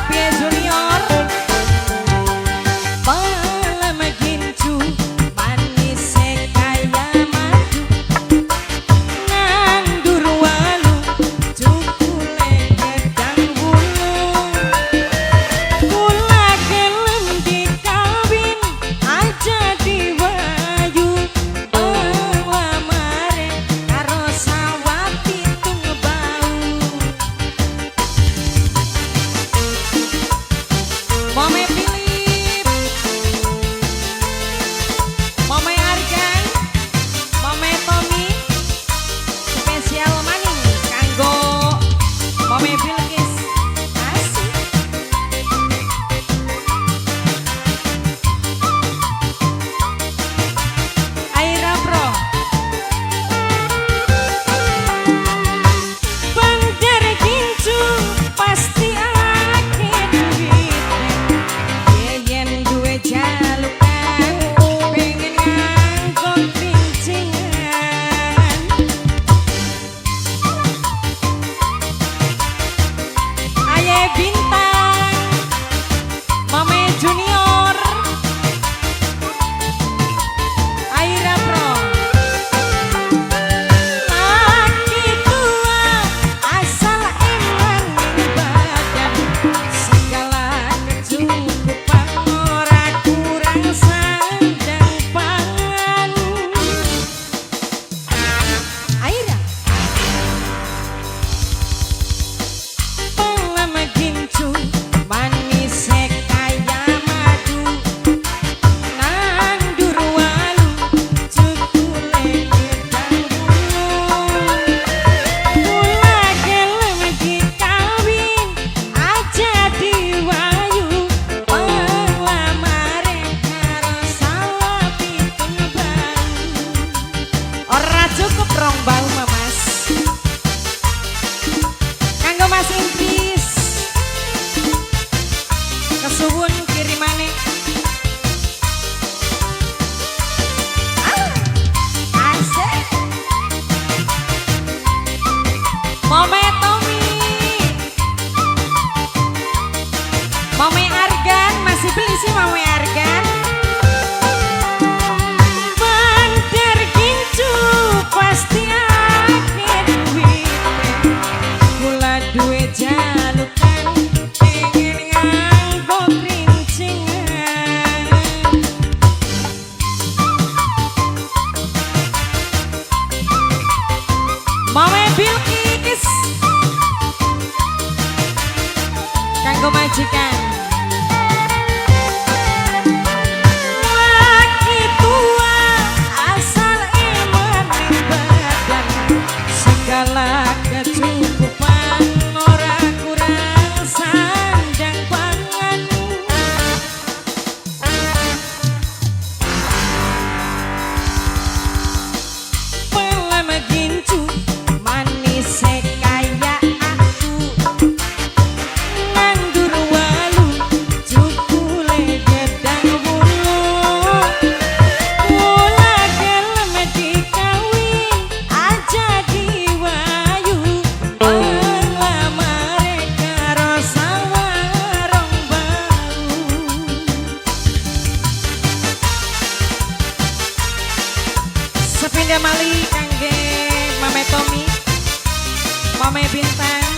Papi Junior. Pelem gincu manis kaya madu, nandur walu cukule gedang wulu. Kula gelem dikawin aja diwayu, penglamare karo sawah pitung bau. Mame Philip, Mame Argan, Mame Tommy, spesial maning kanggo Mame Bilqis. Asik. Aira Pro. Bandar gincu pasti akeh duwite, yen duwe jalukan pengen nganggo krincingan. Aye Bintang, Mame Junior, Aira Pro. Laki tua asal eman ning badan, segala kecukupan ora kurang sandang pangan. Aira. Pelem gincu manis kaya madu, nandur walu cukule gedang wulu. Kula gelem dikawin aja diwayu, penglamare karo sawah pitung bau. Ora cukup rong bau Mas. Kanggo Mas Inggris, kesuwun kirimane. Ah, asik. Mame Tommy, Mame Argan, masih beli sih Mame Argan. Bandar gincu pasti akeh duwite, kula duwe jalukan pengen nganggo krincingan. Mame Bilqis kanggo majikan. Laki tua asal eman ning badan, segala kecukupan ora kurang sandang pangan. Pelem gincu manis kaya aku, nandur walu cukule gedang wulu. Kula gelem dikawin aja diwayu, penglamare karo sawah rong bau. Sepindah mali kangge Mame Tommy, Mame Bintang,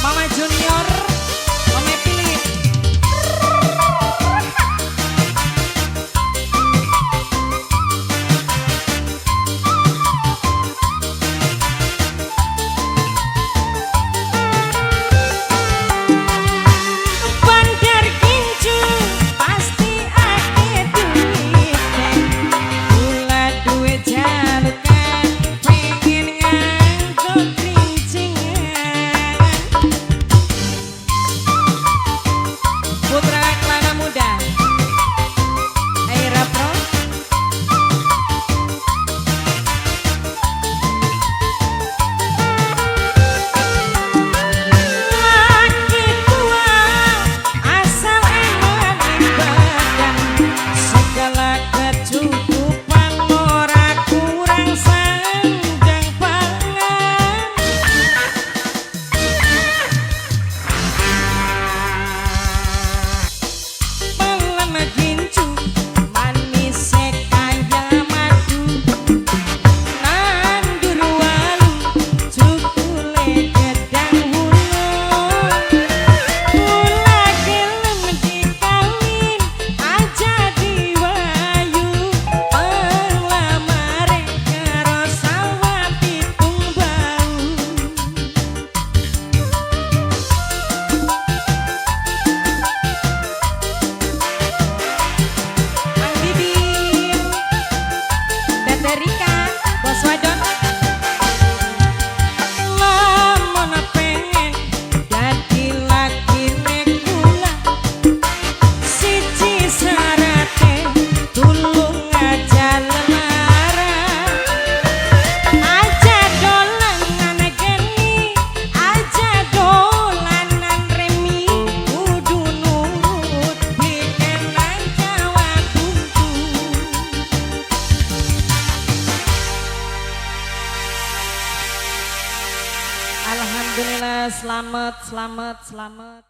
Mama Junior, Mame Philip. Bandar gincu pasti akeh duwite, kula duwe jalukan pengen nganggo krincingan. Alhamdulillah, selamat, selamat, selamat.